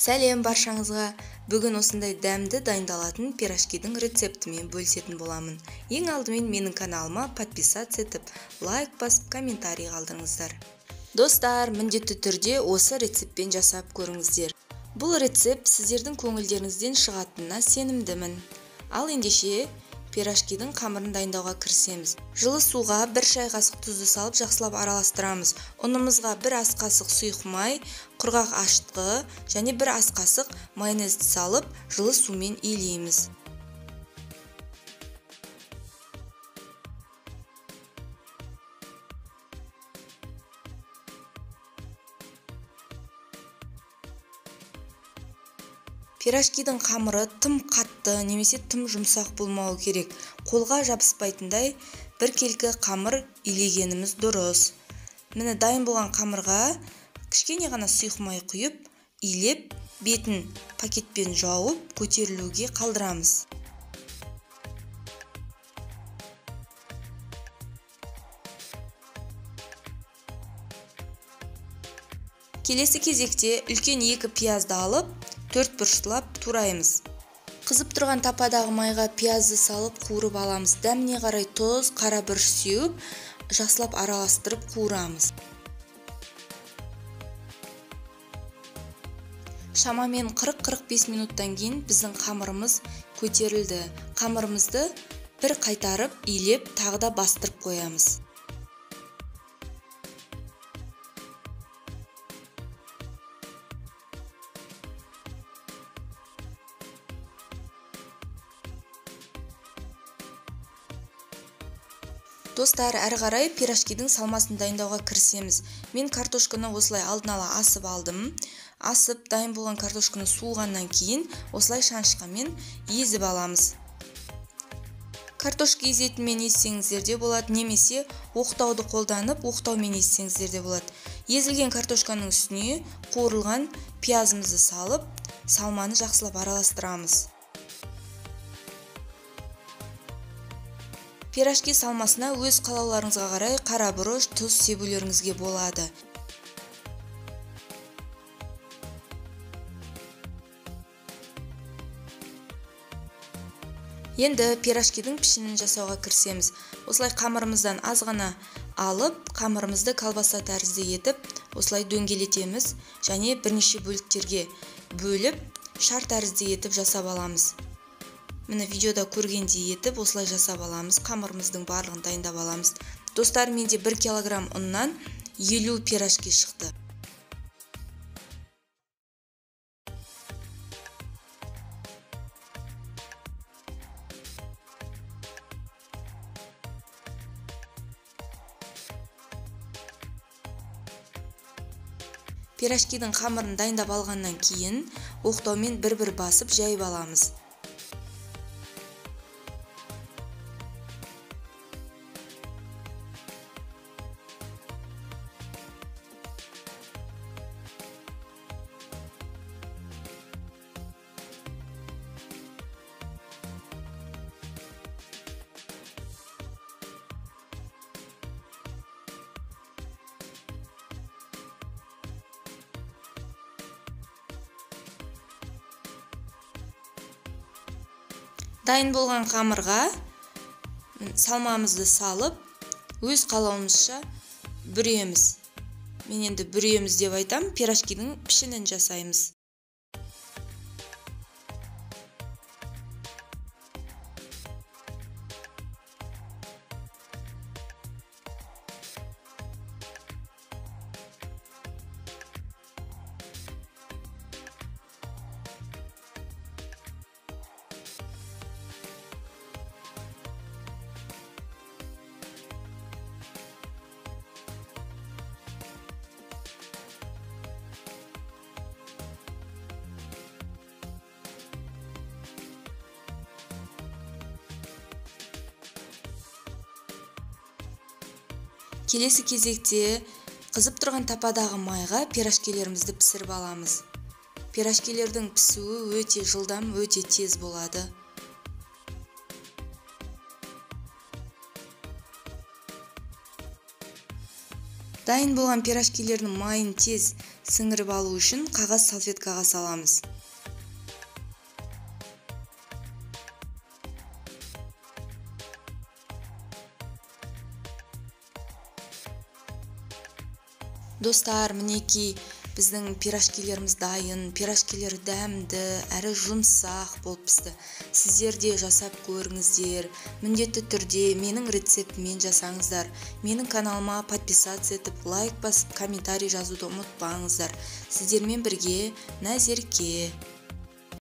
Сәлем баршаңызға! Бүгін осындай дәмді дайындалатын пирожкидің рецептімен бөлісетін боламын. Ең алдымен менің каналыма подписаться етіп, лайк басып, комментарий қалдырыңыздар. Достар, міндетті түрде осы рецептпен жасап көріңіздер. Бұл рецепт сіздердің көңілдеріңізден шығатынына сенімдімін. Ал ендеше пирожкидің қамырын дайындауға кірісеміз. Жылы суға 1 шай қасық тұзды салып жақсылап араластырамыз. Ұнымызға 1 ас қасық сұйық май, құрғақ ашытқы және 1 ас қасық майонезді салып, жылы сумен илейміз. Пирожкидің қамыры тым қатты немесе тым жұмсақ болмауы керек. Қолға жабыспайтындай біркелкі қамыр илегеніміз дұрыс. Міне дайын болған қамырға кішкене ғана сұйық май құйып, илеп, бетін пакетпен жауып, көтерілуге қалдырамыз. Келесі кезекте үлкен 2 пиязды алып, 4 бұрыштылап тураймыз. Қызып тұрған тападағы майға пиязды салып қуырып аламыз. Дәміне қарай тұз, қара бұрыш сеуіп, жақсылап араластырып қуырамыз. Шамамен 40-45 минуттан кейін біздің қамырымыз көтерілді. Қамырымызды бір қайтарып, илеп, тағы да бастырып қоямыз. Достар, әрі қарай пирожкидің салмасын дайындауға кірісеміз. Мен картошканы осылай алдын ала асып алдым. Асып, дайын болған картошканы суығаннан кейін осылай шанышқамен езіп аламыз. Картошка езетінмен езсеңіздер де болады, немесе оқтауды қолданып, оқтаумен езсеңіздер де болады. Езілген картошканың үстіне қуырылған пиязымызды салып, салманы жақсылап араластырамыз. Пирожки салмасына өз қалауларыңызға қарай қара бұрыш, тұз себулеріңізге болады. Енді пирожкидің пішінін жасауға кірісеміз. Осылай қамырымыздан аз ғана алып, қамырымызды колбаса тәрізді етіп, осылай дөңгелетеміз және бірнеше бөліктерге бөліп, шар тәрізді етіп жасап аламыз. Міне видеода көргендей етіп осылай жасап аламыз. Қамырымыздың барлығын дайындап аламыз. Достар, менде 1 килограмм ұннан 50 пирожки шықты. Пирожкидің қамырын дайындап алғаннан кейін оқтаумен бір-бір басып жайып аламыз. Дайын болған қамырға салмамызды салып, өз қалауымызша бүреміз. Мен енді бүреміз деп айтам, пирожкидің пішінін жасаймыз. Келесі кезекте қызып тұрған тападағы майға пирожкилерімізді пісіріп аламыз. Пирожкилердің пісуі өте жылдам, өте тез болады. Дайын болған пирожкилердің майын тез сіңіріп алу үшін қағаз салфеткаға саламыз. Достар, мінекей біздің пирожкилеріміз дайын. Пирожкилер дәмді, әрі жұмсақ болып пісті. Сіздер де жасап көріңіздер. Міндетті түрде менің рецептіммен жасаңыздар. Менің каналыма подписаться етіп, лайк басып, комментарий жазуды ұмытпаңыздар. Сіздермен бірге Назерке.